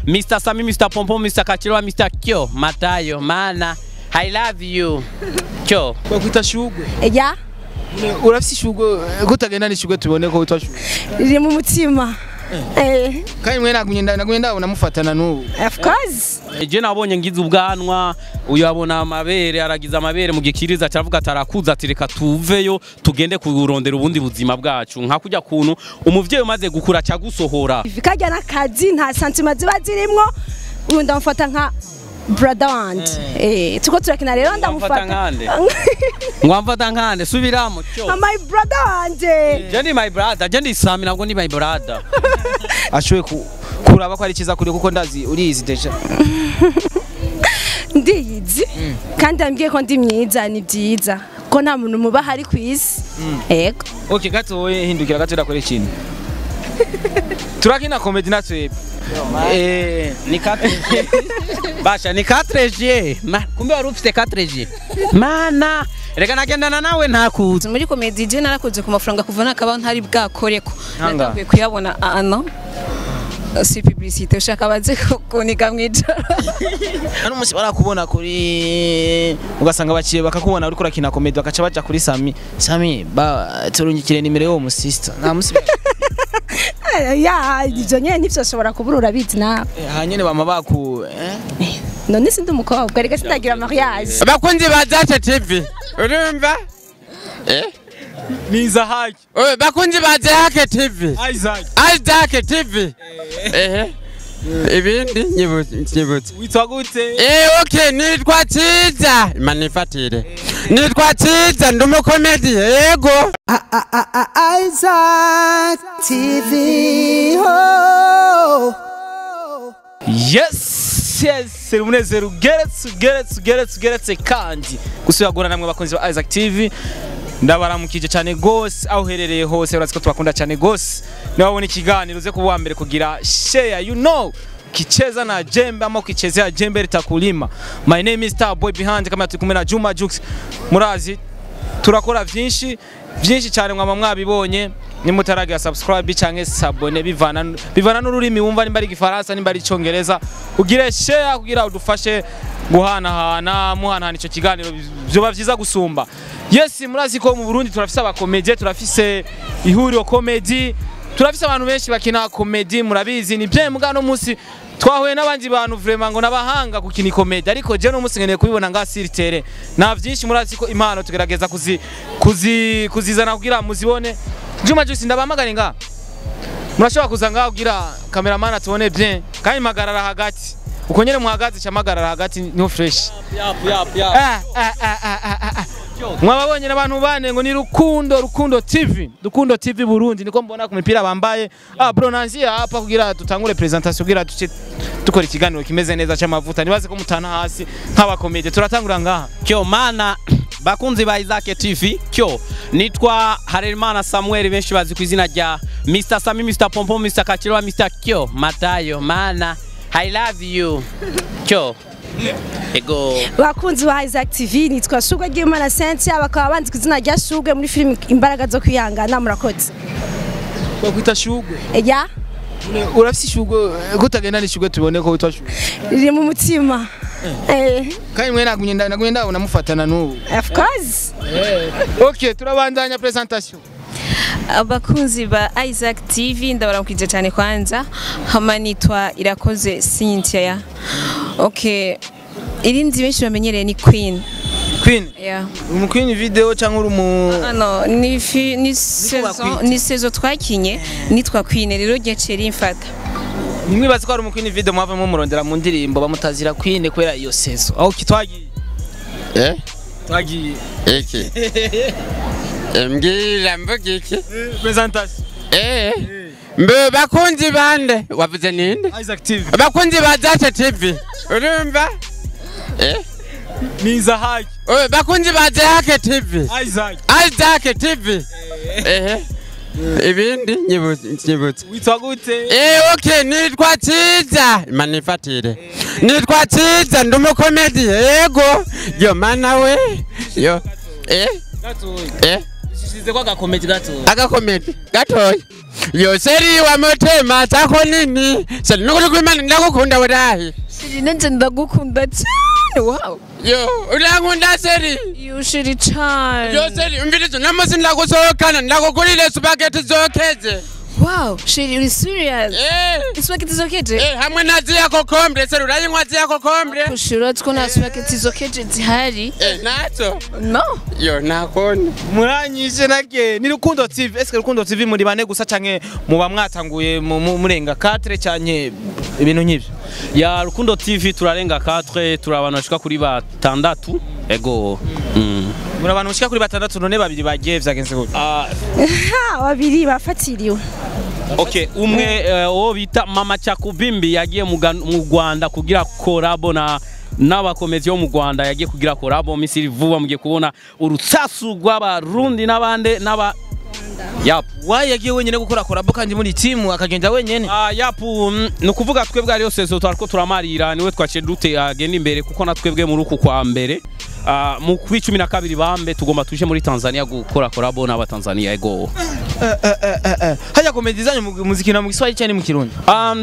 Mr. Sami, Mr. Pompo, Mr. Kachirwa, Mr. Kyo, Matayo, Mana, I love you. Kyo. Bakwita Shugwe. Ya. Urafise ishugwe gutagenda n'ishugwe tubone ko witwa Shugwe. Riri mu mutima. Eh. Kandi mwe nagumye ndabona mufatana n'ubu. Of course. Je nabonye ngize ubwanwa, uyu abona amabere, aragiza amabere mu gikiriza cyavuga atarakuza ati reka tuveyo tugende kurondera ubundi buzima bwacu. Nka kujya kuntu umuvyeyi umaze gukura cyagusohora. Kajya nakazi nta santima ziba zirimwo, uyu ndamufata nka brother wanje. Eh, tuko turakina rero ndamufata. Ngwamfata nkande subiramo cyo. My brother wanje. Je ni my brother, je ndi Sami nabwo ni my brother. Ashoye kuraba ko ari cyiza kuri kuko ndazi urizi deja. Ndiyizi. Kandi ambwiye ko ndi myiza ni byiza. Ko nta muntu muba hari ku isi. Yego. Okay, gato wowe hindukira gato ndakora ikintu. Turakina comedy natwe. Eh, ni 4G. Basha ni 4G. Kumbe wari ufite 4G. Mana, reka nagendana nawe ntakuzi. Muri comedy je narakoze ku mafaranga kuva nakaba ntari bwakoreko. Natanguye kuyabona ano. Si publicité ushaka baze kuniga mwijoro. Hano umunsi barakubona kuri ugasanga baciye bakakubona uri kurakina comedy bakaca baja kuri Sami. Sami ba turungikire nimero yo mu sister. Nta musi. Ya, ivyo nyene ntivyoshobora kubura urabizi nawe. Hanyene bama baku none sindi umukobwa reka sindagira mariage. Abakunzi ba Zace TV urumva? Eh? Ni Zahaki. Bakunzi ba Zahake TV. Isaac. Isaac TV. Eh. Ibindi nyibutse. Witwa gute? Eh, okay, nitwa Ciza. Manifatire. Nitwa Ciza ndi umukomedi. Yego. Isaac TV. Oh. Yes, yes, umunezero ugeretse kandi gusubira namwe bakunzi ba Isaac TV. Ndabaramukije cyane gose aho uherereye hose urazi ko tubakunda cyane gose. Niba wabona ikiganiro uze kuba mbere kugira share, you know, kicheza na jembe ama ukichezea jembe litakulima. My name is Star Boy behind kama turi kumwe na Juma Jux. Murazi turakora byinshi byinshi cyane mwama mwabibonye. Nimutaragira subscribe canke sabone bivana n'ururimi wumva nimba ari Igifaransa nimba ari Icongereza, ugire share kugira udufashe guhanahana muhanahana ico kiganiro byoba vyiza gusumba. Yes, murazi ko mu Burundi turafise abakomedie, turafise ihuriro comedy, turafise abantu benshi bakina comedy murabizi ni bye muga no munsi twahuye n'abandi bantu vraiment ngo nabahanga gukina comedy, ariko je no munsi nkeneye kubibona nga siritere na vyinshi. Murazi ko impano tugerageza kuzizana kugira muzibone. Juma Juice ndabamagane nga murashobora kuza ngaho kugira cameraman atubone bien kandi magarara hagati uko nyene muhagaze cha magarara hagati niho fresh. Mwababonye n'abantu bane ngo ni Rukundo TV, Rukundo TV Burundi niko mbona ku mipira bambaye. Ah bro, nanzia hapa kugira tutangure presentation kugira tuce dukora ikiganiro kimeze neza cy'amavuta. Nibaze ko mutana hasi nk'abakomede turatangura ngaha. Kyo mana bakunzi ba Isaac TV, kyo nitwa Harerimana Samuel benshi bazi ku izina rya Mr. Sami, Mr. Pompo, Mr. Kachirwa, Mr. Kyo, Matayo, Mana, I love you. Kyo. Ego. Bakunzi ba Isaac TV nitwa Shugwe Ryimana Cynthia bakaba banzi ku izina rya Shugwe muri film Imbaraga zo kwihangana. Murakoze. Bakwita Shugwe. Ya. Urafise ishugwe gutagenda n'ishugwe tubone ko witwa Shugwe. Riri mu mutima. Eh. Kandi mwe nagumye ndabona mufatana n'ubu. Of course. Okay, turabandanya presentation. Abakunzi ba Isaac TV ndabaramukije cyane kwanza. Hama nitwa Irakoze Cynthia. Okay, irindi benshi bamenyereye ni Queen. Queen? Yeah. Umu Queen video cyangwa uri mu No, ni saison, ni saison twakinye nitwa Queen rero geceri mfata. Nimwibaze ko ari umu Queen video mwavamo murondera mu ndirimbo bamutazira Queen kubera iyo saison. Aho kitwagiye? Eh? Twagiye. Iki. Mbwira mvuga iki? Presentation. Eh. Mbe bakunzi bande wavuze ninde? Isaac TV. Bakunzi ba Zace TV. Urumva? Eh? Ni Zahaki. Bakunzi ba Zahake TV. Isaac. Isaac TV. Eh. Ibindi nyibutse. Witwa gute? Eh, okay, nitwa Ciza. Manifatire. Nitwa Ciza ndi umukomedi. Yego. Yo mana we. Yo. Eh? Eh? Ducishize kwa gakomedi gato. Agakomedi gatoya. Yo chéri wa motema chako nini? Chéri nukuri kw'Imana ndagukunda warahi. Chéri nanje ndagukunda cyane. Wow. Yo urankunda chéri. Yo chéri cyane. Yo chéri umviriza uno munsi ndagusohokana ndakugurira spaghetti zokeze. Wow, chéri uri serious? Eh. Spaghetti zokeje? Eh hamwe na ziya kokombre chéri urayinywa ziya kokombre? Kushura two na spaghetti zokeje zihari. Eh nazo. No. Yo nakone. Muranyishe nake ni Rukundo TV. Eske Rukundo TV muri bane gusa canke muba mwatanguye murenga 4 canke ibintu nk'ivyo? Ya Rukundo TV turarenga 4, turi abantu bashika kuri batandatu. Ego. Muri abantu bashika kuri batandatu none babiri bagiye vyagenze gute? Babiri bafatiriwe. Okay, umwe uwo bita Mama Chakubimbi yagiye mu Rwanda kugira collabo na n'abakomezi yo mu Rwanda, yagiye kugira collabo Misiri vuba mugiye kubona urutsasu rw'abarundi n'abande n'aba Yap. Wayi yagiye wenyene gukora collabo kandi muri team akagenda wenyene. Yapu nukuvuga twebwe ari yose twariko turamarira niwe twaciye dute agenda imbere kuko na twebwe muri uku kwa mbere mu 12 bambe tugomba tuje muri Tanzania gukora collabo n'aba Tanzania ego. Hajya komedi zanyu muzikina mu Kiswahili cyane mu Kirundi?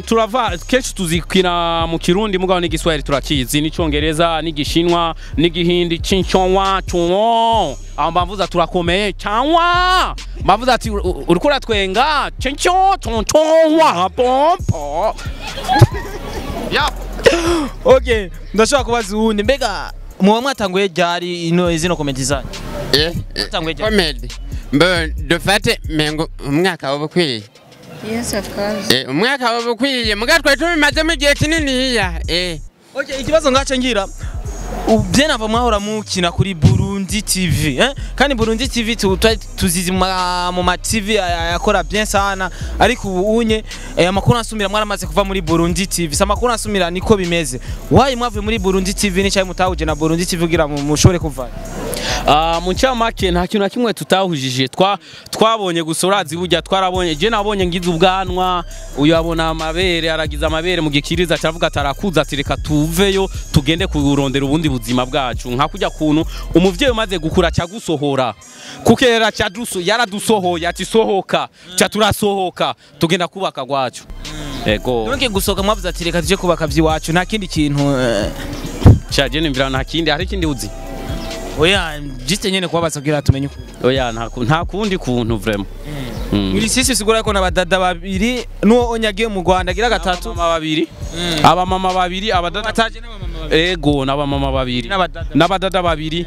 Turava kenshi tuzikina mu Kirundi mugabo n'igiswahili turakizi n'icongereza n'igishinwa n'igihindi cinchonwa chonwo. Ambamvuza turakomeye chanwa. Mbavuza ati uriko uratwenga cincho chonchonwa pompo. Yap. Okay, ndashaka kubaza uwundi mbega muba mwatanguye ryari ino zino komedi zanyu? Mwatanguye ryari? Komedi. Mbo dufate mengo umwaka w'ubukwiye. Yes of course. Umwaka w'ubukwiye muga twari tubimazemo igihe kinini hiya. Okay, ikibazo ngace ngira bien avant mwahora mukina kuri Burundi TV kandi Burundi TV tuzizi mu ma TV yakora bien sana ariko ubu unye amakuru ansumira mwaramaze kuva muri Burundi TV sa amakuru ansumira niko bimeze wayi mwavuye muri Burundi TV ni cyayi mutahuje na Burundi TV kugira mushobore kuva mu ncamake nta kintu na kimwe tutahujije twabonye gusa urazi burya twarabonye je nabonye ngize ubwanwa uyu abona amabere aragiza amabere mu gikiriza cyavuga atarakuza ati reka tuveyo tugende kurondera ubundi buzima bwacu nka kujya kuntu umuvyeyi umaze gukura cyagusohora kukera cyaduso yaradusohoye ati sohoka cyaturasohoka tugenda kubaka gwacu. Ego donc gusohoka mwavuze ati reka tuje kubaka vyiwacu nta kindi kintu cyaje nimvira nta kindi hari kindi uzi. Oya juste nyene kubabaza kugira tumenye uko. Oya nta kundi kuntu vraiment. Muri sisi sigura ko nabadada babiri nuwo onyagiye mu Rwanda gira gatatu. Abamama babiri. Abamama babiri abadada bataje n'abamama babiri. Ego n'abamama babiri. N'abadada babiri.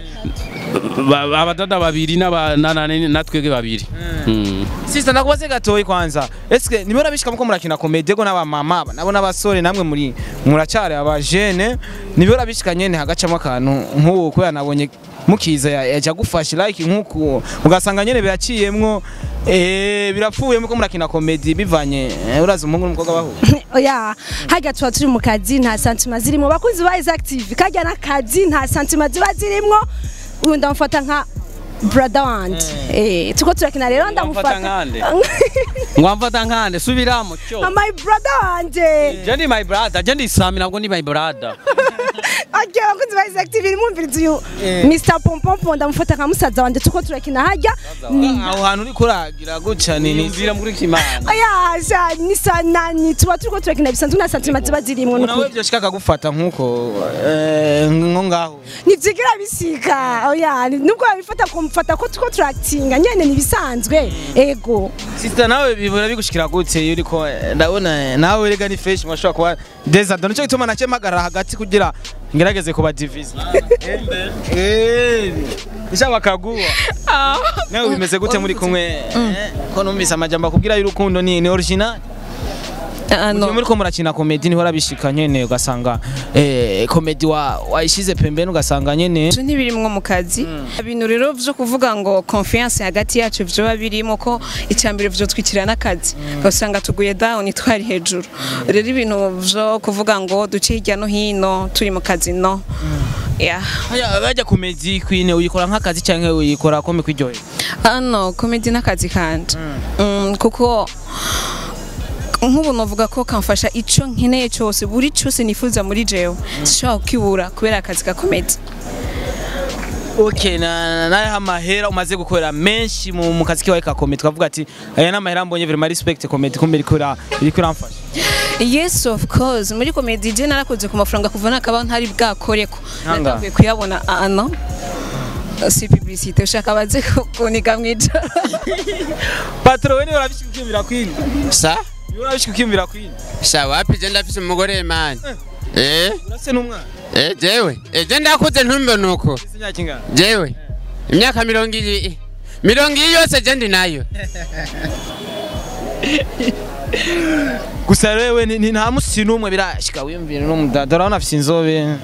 Abadada babiri n'aba natwege babiri. Sister ndakubaze gatoyi kwanza. Eske nimero bishika muko murakina comedy go n'abamama nabo n'abasore namwe muri muracare aba jeune nibyo bishika nyene hagacamo akantu nk'uwo kubera nabonye mukiza yaja gufasha like nkuko ugasanga nyene biraciyemwo birapfuye muko murakina comedy bivanye uraza umuhungu n'umukobwa baho. Oya hajya tuba turi mu kazi nta sentiment zirimo bakunzi ba Isaac TV kajya n'akazi nta sentiment ziba zirimo uyu ndamufata nka brother wanje tuko turakina rero ndamufata ngwamfata nkande subiramo cyo my brother wanje je ndi my brother je ndi Sami nabwo ndi my brother. Okay bakunzi ba Isaac TV mwumviriza uyu Mr Pompompo ndamufata nka musaza wanje tuko turakina hajya aho hantu uri kuragira guca ni nzira muri kimana. Oya sha ni sanani tuba turiko turakina bisanzwe na sentiment ziba zirimo nawe byo shika kagufata nkuko nko ngaho nivyigira bisika. Oya nubwo babifata kumfata ko tuko turatinga nyene nibisanzwe. Ego sister nawe bibura bigushikira gute iyo uriko ndabona nawe rega ni fresh mwashobora kuba desert nico gituma nace mpagarara hagati kugira ngerageze kuba divise. Ishaka kaguwa. Nawe bimeze gute muri kumwe ko numvise amajambo akubwira y'urukundo ni original? No. Muri ko murakina comedy niho rabishika nyene ugasanga comedy wayishize pembeni ugasanga nyene ntibirimwo mu kazi. Ibintu rero vyo kuvuga ngo confiance hagati yacu vyo birimo ko icambere vyo twikira n'akazi ugasanga tuguye down twari hejuru. Rero ibintu vyo kuvuga ngo duce hirya no hino turi mu kazi no. Yeah. Haya bajya comedy kwine uyikora nk'akazi canke uyikora kome kwiryohera? No, comedy n'akazi kanje. Kuko nk'ubu novuga ko kamfasha ico nkeneye cyose buri cyose nifuza muri jewe sishobora kukibura kubera akazi ka comedy. Okay, na naye amahera umaze gukorera menshi mu kazi kiwawe ka comedy, twavuga ati aya n'amahera mbonye, vraiment respect comedy, kumbe iriko iramfasha. Yes, of course, muri comedy je narakoze ku mafaranga kuva nakaba ntari bwakoreko. Ntanga. Natanguye kuyabona ano si publicité, ushaka baze kuniga mwijoro. Patro, we ni urabishika ukiyumvira kwini? Sa. Urabishika ukiyumvira kwini? Sha, wapi, je ndafise umugore man. Eh. Urafise n'umwana? Eh, jewe. Eh, je ndakuze ntumbone uko. Ufise imyaka ingana? Jewe. Imyaka 20. 20 yose je ndi nayo. Gusa rewe ni nta musi n'umwe birashika wiyumvira n'umudada, urabona afise inzobe.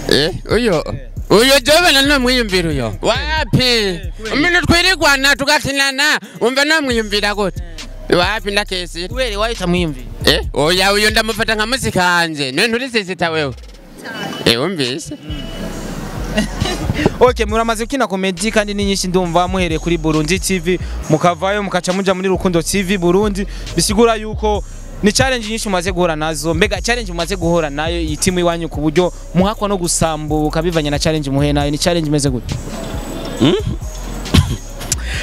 Eh, uyo. Uyo jewe na mwiyumvira uyo. Wapi? Umuntu twirigwana tugakinana, umva namwiyumvira gute? Wapi, ndakesi. Kubera wayo utamwiyumvira? Eh, oya, uyo ndamufata nka musikanje. None nturi sisita wewe. Eh, wumvise? Okay, muramaze gukina comedy kandi ni nyinshi, ndumva muhereye kuri Burundi TV, mukavayo mukaca muja muri Rukundo TV Burundi, bisigura yuko ni challenge nyinshi mumaze guhura nazo. Mbega challenge mumaze guhura nayo iyi timu iwanyu ku buryo muhakwa no gusambuka bivanye na challenge muhuye nayo, ni challenge imeze gute?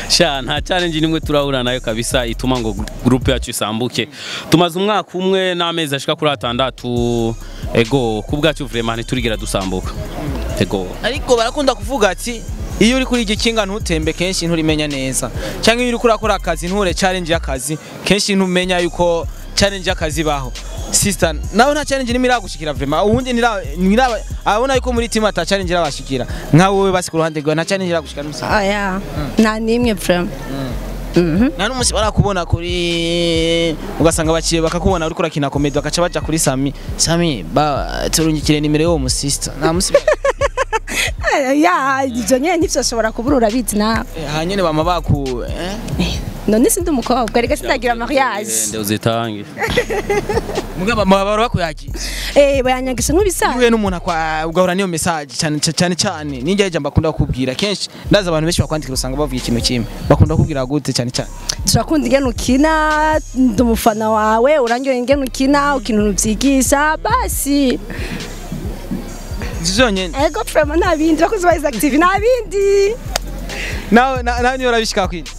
Sha, nta challenge nimwe turahura nayo kabisa ituma ngo group yacu isambuke. Tumaze umwaka umwe n'amezi ashika kuri 6, ego ku bwacu vraiment ntiturigera dusambuka, ego. Ariko barakunda kuvuga ati iyo uri kuri igikinga ntutembe kenshi nturimenya neza, cyangwa iyo uri kurakora akazi nture challenge y'akazi kenshi ntumenya yuko challenge y'akazi baho. Sister, nawe nta challenge nimwe iragushikira vraiment? Ubundi ntiraba abona yuko muri team ata challenge irabashikira, nka wowe basi ku ruhande rwawe nta challenge iragushikira n'umusi? Aya, nta nimwe vraiment. Nta n'umusi barakubona kuri, ugasanga baciye bakakubona uriko urakina comedy, bakaca baja kuri Sami: "Sami, ba turungikire nimero y'uwo mu sister"? Nta musi? Ya, ibyo nyene ntivyoshobora kubura, urabizi nawe. Hanyene bama baku eh? None sindi umukobwa reka, sindagira mariage. Ende uzitange. Mugaba bahora bakuyagira? Eh, bayanyagisha nk'ibisanzwe. Uhuye n'umuntu akwa ugahura n'iyo message cyane cyane cyane, ninjye ijambo akunda kukubwira kenshi, ndazi abantu benshi bakwandikira usanga bavuga ikintu kimwe, bakunda kukubwira gute cyane cyane? "Turakunda ingene ukina, ndi umufana wawe, urangyoye ingene ukina, ukina ibintu vyigisha", basi. Ivyo vyonyene? Ego, vraiment nta bindi, bakozi ba Isaac TV, nta bindi. Nawe niyo urabishika kwine?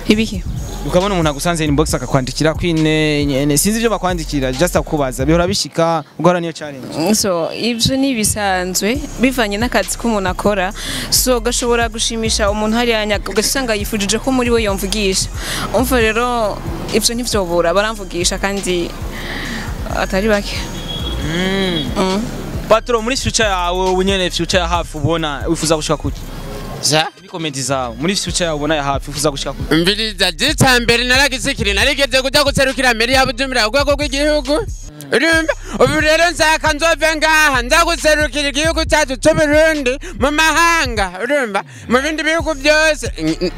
Ibihe? Ukabona umuntu agusanze inbox akakwandikira kwine nyene, sinzi ibyo bakwandikira, just akubaza, bihora bishika ugahura niyo challenge? So ibyo ni ibisanzwe bivanye n'akazi k'umuntu akora, so gashobora gushimisha umuntu hariya ugasanga yifujije ko muri we yomvugisha. Umva rero, ibyo ntivyobura, baramvugisha kandi atari bake. Patro, muri future yawe ubu nyene, future ya hafi, ubona wifuza gushika kuki? Sa. Muri comedy zawe, muri future yawe ubona ya hafi, wifuza gushika kuki? Umviriza, jitambere naragisikiri, narigeze kuja guserukira meri ya Bujumbura ku rwego rw'igihugu. Urumva, ubu rero nshaka nzove ngaha nza guserukira igihugu cyacu c'Uburundi mu mahanga, urumva, mu bindi bihugu byose,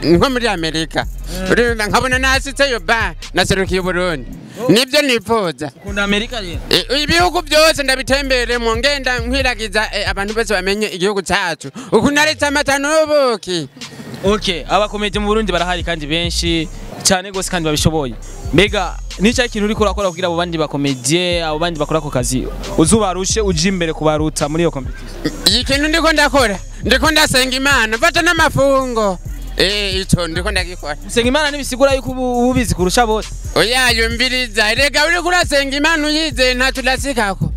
nko muri Amerika. Urumva, nkabona nasitseyo ba naserukiye Uburundi. Nibyo nifuza. Ukunda Amerika rero? Ibihugu byose ndabitemberemo, ngenda nkwiragiza, abantu bose bamenye igihugu cyacu ukuntu aretse amata n'ubuki. Okay, abakomedi mu Burundi barahari kandi benshi cyane gose kandi babishoboye. Mbega nica ikintu uriko urakora kugira abo bandi bakomedie, abo bandi bakora ako kazi, uzubarushe, uje imbere kubaruta muri iyo competition? Ikintu ndiko ndakora, ndiko ndasenga Imana, mfata n'amafungo. Ico ndiko ndagikora. Gusenga Imana ntibisigura yuko ubu ubizi kurusha bose. Oya, yumviriza, erega uriko urasenga Imana uyizeye ntacyo urasikako.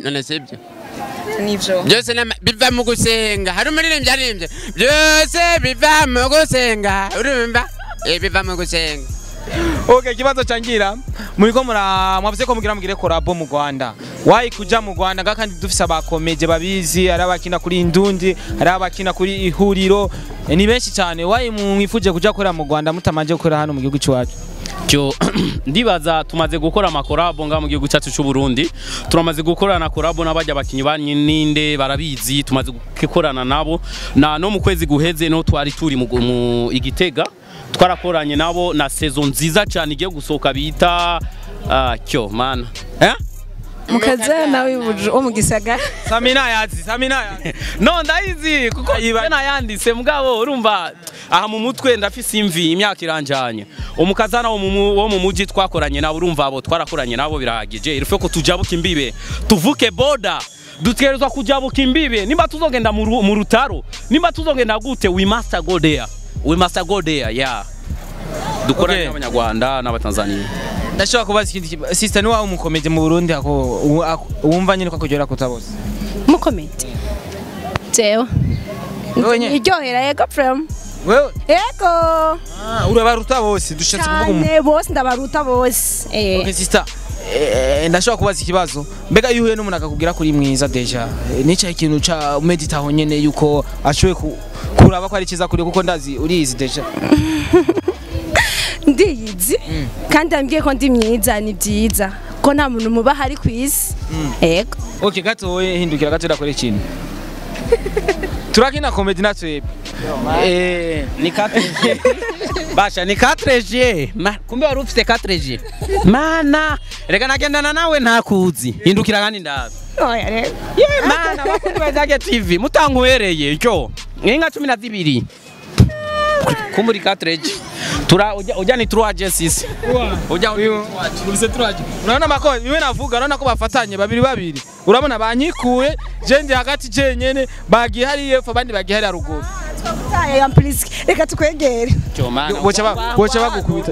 None sibyo? Nivyo. Byose biva mu gusenga. Hari umuririmbyi aririmbye byose biva mu gusenga, urumva, biva mu gusenga. Okay, ikibazo cangira, muriko mura mwavuze ko mugira mugire collabo mu Rwanda. Why kuja mu Rwanda nga kandi dufise abakomeje babizi, ari abakina kuri Indundi, ari abakina kuri Ihuriro, ni benshi cyane. Why mwifuje kuja gukorera mu Rwanda mutamanje gukorera hano mu gihugu cyacu? Cyo ndibaza tumaze gukora amakorabo nga mu gihugu cyacu cy'u Burundi, turamaze gukorana korabo n'abajya abakinyi ba ninde barabizi, tumaze gukorana nabo na no mu kwezi guheze no twari turi mu Igitega, twarakoranye nabo na saison nziza cyane igiye gusohoka bita cyo mana eh. Mukazana w'ibuju wo mu gisagara. Samina yazi, Samina yazi. No, ndayizi kuko nayanditse, mugabo urumva aha mu mutwe ndafise imvi, imyaka iranjanye. Umukazana wo mu muji twakoranye nabo, urumva abo twarakoranye nabo birahagije, il faut ko tujabuka imbibe, tuvuke border. Dutegerezwa kujabuka imbibe. Nimba tuzogenda mu rutaro, nimba tuzogenda gute, we must go there. We must go there, yeah. Dukorane n'Abanyarwanda n'Abatanzania. Ndashobora kubaza ikindi sister, ni wawe umukomedi mu Burundi ako wumva nyine ko akugera kutabose? Mukomedi jewe iryohera yego from wewe yego. Urabaruta bose dushatse kuvuga cyane bose ndabaruta bose. Okay sister, ndashobora kubaza ikibazo. Mbega iyo uhuye n'umuntu akakubwira kuri mwiza deja, nicaye ikintu ca meditaho nyene yuko ashoboye kuraba ko ari cyiza kuri, kuko ndazi urizi deja. Ndiyizi kandi ambwiye ko ndi myiza, ni byiza ko nta muntu muba hari ku isi. Yego. Okay gato wowe hindukira gato ndakora ikintu. Turakina comedy natwe. Ni 4G. Basha ni 4G. Kumbe wari ufite 4G. Mana, reka nagendana nawe ntakuzi. Hindukira kandi ndabe. Oya rero. Ye mana bakundi ba Isaac TV mutankuhereye icyo. Inka 12. Kumuri 4G. Tura ujya ni 3G sisi. Ujya uri 3G. Unaona mako niwe navuga urabona ko bafatanye babiri babiri. Urabona banyikuye je ndi hagati je nyene bagiye hari yepfo abandi bagiye hari haruguru. Twakutaye ya please reka tukwegere. Bocha bagukubita.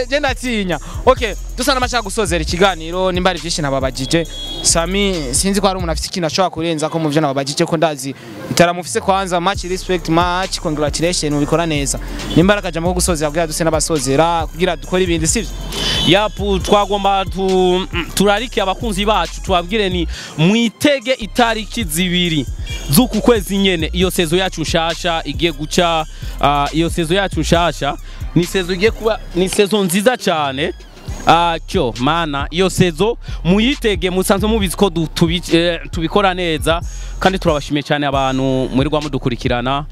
Je ndatinya. Okay, dusa namashaka gusozera ikiganiro nimba ari byinshi nababajije. Sami sinzi ko hari umuntu afite ikintu ashobora kurenza ko muvyo nababajije ko ndazi itaramufise. Kwanza much respect, much congratulations, ubikora neza. Nimba arakajamo ko gusozera kugira duse n'abasozera kugira dukore ibindi sivyo? Yapu twagomba turarike abakunzi bacu tubabwire ni mwitege itariki 2 z'uku kwezi nyene iyo sezo yacu nshasha igiye guca. Iyo sezo yacu nshasha ni sezo igiye kuba ni sezo nziza cyane. Cyo mana iyo sezo muyitege, musanzwe mubizi ko tubikora neza kandi turabashimiye cyane abantu murirwa mudukurikirana,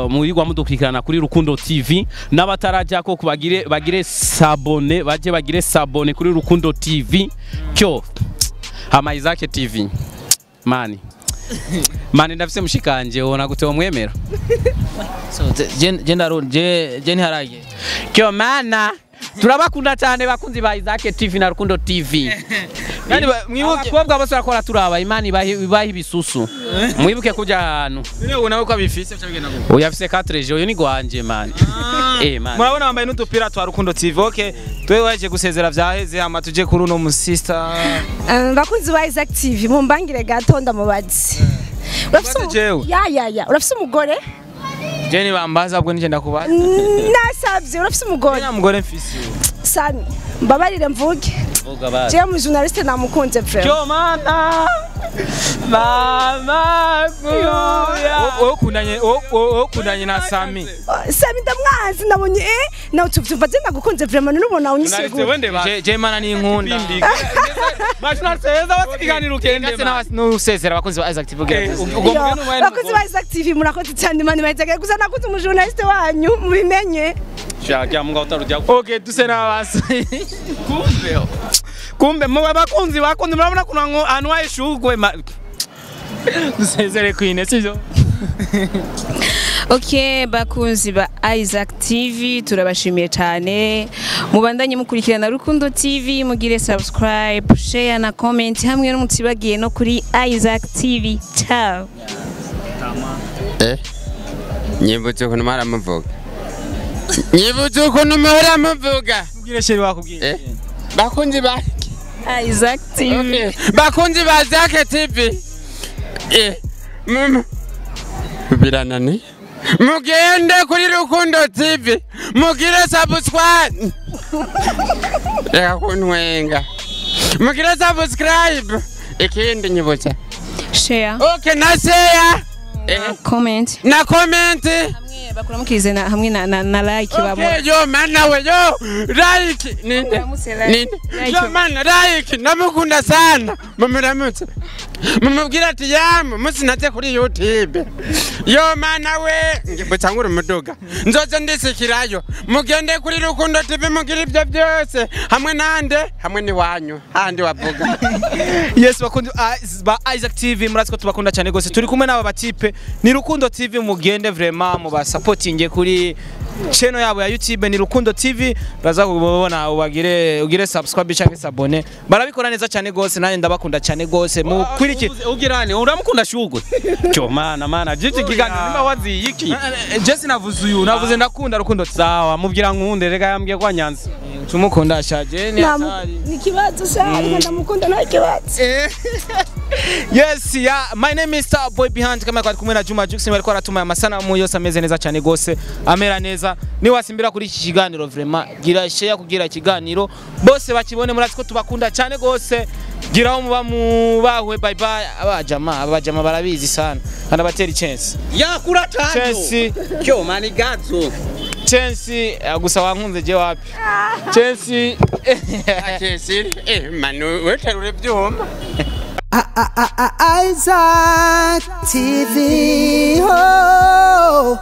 murirwa mudukurikirana kuri Rukundo TV n'abatarajya ko bagire bagire sabone baje bagire sabone kuri Rukundo TV cyo hama Isaac TV. Mani mani ndafise mushikanje ubona gute wamwemera? So je ndarundi je ntiharage cyo mana turabakunda cyane bakunzi ba Isaac TV na Rukundo TV. Nani mwibuke abakobwa bose bakora turaba imana ibahe ibisusu. Mwibuke kuja ahantu. None ubona ko abifise cyabigenda gute? Oya afise 4G uyu ni gwanje man. Man. Murabona bambaye n'udupira twa Rukundo TV. Okay, twe waje gusezera vyaheze hama tuje kuri uno musista. Bakunzi ba Isaac TV mumbangire gato ndamubazi. Urafise ya urafise umugore? Je ni bambaza ubwo nije ndakubaza. Nasavye urafise umugore? Nta mugore mfise. Sami mbabarire mvuge. Vuga basi. Je mu journaliste namukunze frère. Cyo mana. Mama kuya. Wowe na Sami. Sami ndamwanzi nabonye nawe tuvyumva je nagukunze vraiment nubona unyisegura. Je mana ni inkunda. Ba journaliste heza basiganira ukende. Nusezera abakunzi ba Isaac TV. Abakunzi ba Isaac TV murakoze cyane mani bahitaga gusa nakunze umu journaliste wanyu mubimenye. Shaka munga utarujya. Okay duse nabasi. Kumbe. Kumbe mu bakunzi bakunzi murabona kunango anwa ishugwe dusezere kwine sivyo? Okay bakunzi ba Isaac TV turabashimiye cyane, mubandanye mukurikirana Rukundo TV, mugire subscribe, share na comment hamwe n'umutibagiye no kuri Isaac TV. Ciao. Nyibutse ukuntu maramuvuga. Nyibutse ukuntu maramuvuga. Mugire share bakubwiye. Bakunzi ba Isaac TV. Bakunzi ba Isaac TV. Biranani. Mugende kuri Rukundo TV. Mugire subscribe. Reka kuntwenga. Mugire subscribe. Ikindi nyibutse. Share. Okay na share. Comment. Na comment. Hamwe bakuramukirize na hamwe na like babo. Okay yo mana we yo like ninde. Yo mana like namukunda sana. Mumuramutse. Mumubwira ati yamu musinaze kuri YouTube. Yo mana we ngibutsa ngura umuduga. Nzoze ndisikirayo. Mugende kuri Rukundo TV mugire ibyo byose hamwe nande hamwe ni wanyu handi wavuga. Yes bakunzi ba Isaac TV murazi ko tubakunda cyane gose. Turi kumwe n'aba batipe ni Rukundo TV, mugende vraiment mu ba supporting kuri Channel yabo ya YouTube ni Rukundo TV, baza kubona ubagire ugire subscribe cyangwa s'abonner. Barabikora neza cyane gose, nanjye ndabakunda cyane gose. Mukwiriki Ugirane uramukunda shugwe cyo mana mana jiji kiganiro nimba waziye iki. Jesse navuze uyu navuze ndakunda Rukundo TV. Sawa mubwira nkunde reka yambwiye kwa nyanza. Tumukunda shaje ni Namu- hatari. Ni ikibazo sha, ariko ndamukunda nta kibazo. Yes, yeah. My name is Star Boy behind camera kwari kumwe na Juma Jux bariko aratuma amasanamu yose ameze neza cyane gose, amera neza. Ni wasimbira kuri iki kiganiro vraiment gira share kugira ikiganiro bose bakibone, murazi ko tubakunda cyane gose. Gira aho muba mubahwe, bye bye. Abajama abajama barabizi sana kandi abatera chance. Yakura tano. Chelsea. Cyo mani gazo. Chance gusa wankunze je wapi Chance. Chelsea manu weterura ibyuma. Isaac TV. Oh.